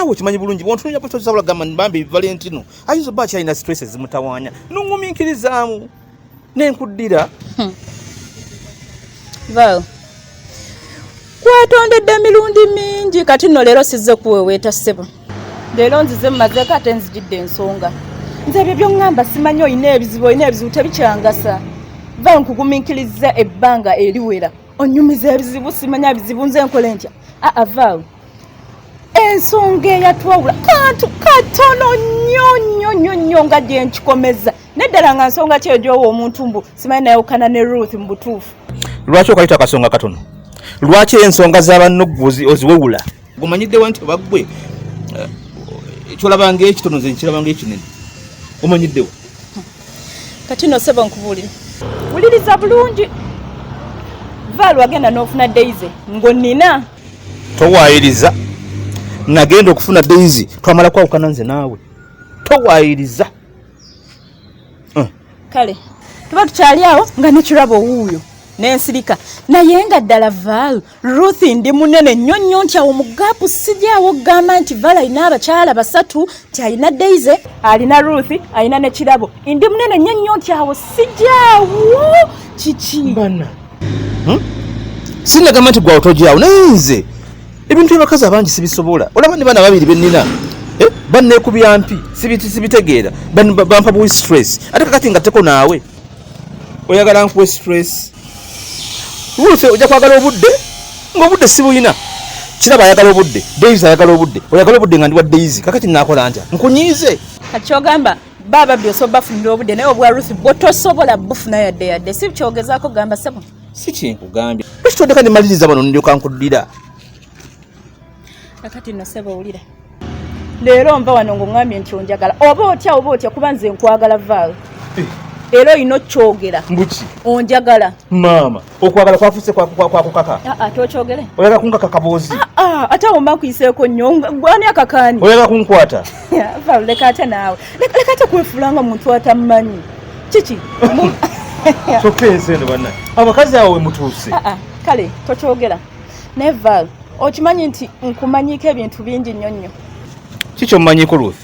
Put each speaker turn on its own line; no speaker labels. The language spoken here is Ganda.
Naawe okimanyi bulungi bwontunulira tosobola kugamba bambi Valentino ayinza obba akyalina stress ezimutawaanya, nongumiikirizaamu nenkuddira.
Val, kwetondedde emirundi mingi, kati nno leero sizze kuweweeta ssebo. Leero nzize mumazeeko ate nzijidde ensonga. Nze ebyo byoŋŋamba simanyi olina ebizibu, olina ebizibu tebikyangasa. Val, nkugumiikiriza ebbanga eriwera, onyumiza ebizibu, simanya bizibu, nze nkole ntya? Aa Val, ensonga eyatwawula kantu katono nnyo nnyo nnyo nnyo nga gye nkikomeza neddala nga nsonga ki egyowa omuntu mbu simanyi nayawukana ne Ruth mu butuufu.
Lwaki okayita akasonga katono? Lwaki ensonga z'abanno oziwewula? Gumanyiddewa nti oba ggwe kyolabanga ekitono nze nkirabanga ekinene? Omanyiddewa?
Kati no sebo nkubuulire, wuliriza bulungi. Val, wagenda n'ofuna Daisy ng'onnina.
Towaayiriza. Nagenda okufuna Daisy twamala kwawukana nze naawe. Towaayiriza.
Kale tuba tukyali awo nga nekirabo wuuyo nensirika, naye nga ddala Val, Ruth ndi munene nnyo nnyo nti awo mu gap sijaawo okugamba nti Val alina abakyala basatu, nti alina Daisy, alina Ruth, alina ne Kirabo. Ndi munene nnyo nnyo nti awo sijaawo kiki?
Bana, Sinagamba nti gwawo tojaawo, naye nze ebintu by'abakazi abangi sibisobola. Olaba ne baana babiri bennina, banneekubya mpi, sibitegeera, bampa buwi stress. Ate kakati nga teko naawe oyagala nkuwe stress. Ruth ojja kwagala obudde ng'obudde sibuyina. Kiraba ayagala obudde, Daisy ayagala obudde, oyagala obudde nga ndi wa Daisy. Kakati naakola ntya? Nkunyiize?
Kati kyogamba baaba byose obafunira obudde, naye obwa Ruth bwo tosobola bufuna yadde yadde, si kyogezaako kugamba sebo?
Si kyenkugambye. Lwaki tondeka nemaliriza bano ndyoka nkuddira?
Kakati nno sebo owulira, leero nva wano ng'oŋŋambye nti onjagala, oba otya oba otya, kuba nze nkwagala Val, era olina okyogera.
Mbuki?
Onjagala.
Maama, okwagala kwafuuse kwakukaka?
Aa, tokyogere.
Oyagala kunkaka kaboozi?
Ate awo mba nkuyiseeko nnyo. Gwani akakaani?
Oyagala kunkwata?
Val, leka ate naawe, leka ate kwefuula nga muntu atammanyi kiki.
Kyokka ensi eno banna, abakazi awo we mutuuse.
Kale tokyogera, naye Val, okimanyi nti nkumanyiiko ebintu bingi nnyo nnyo.
Kiki omumanyiiko, Ruth?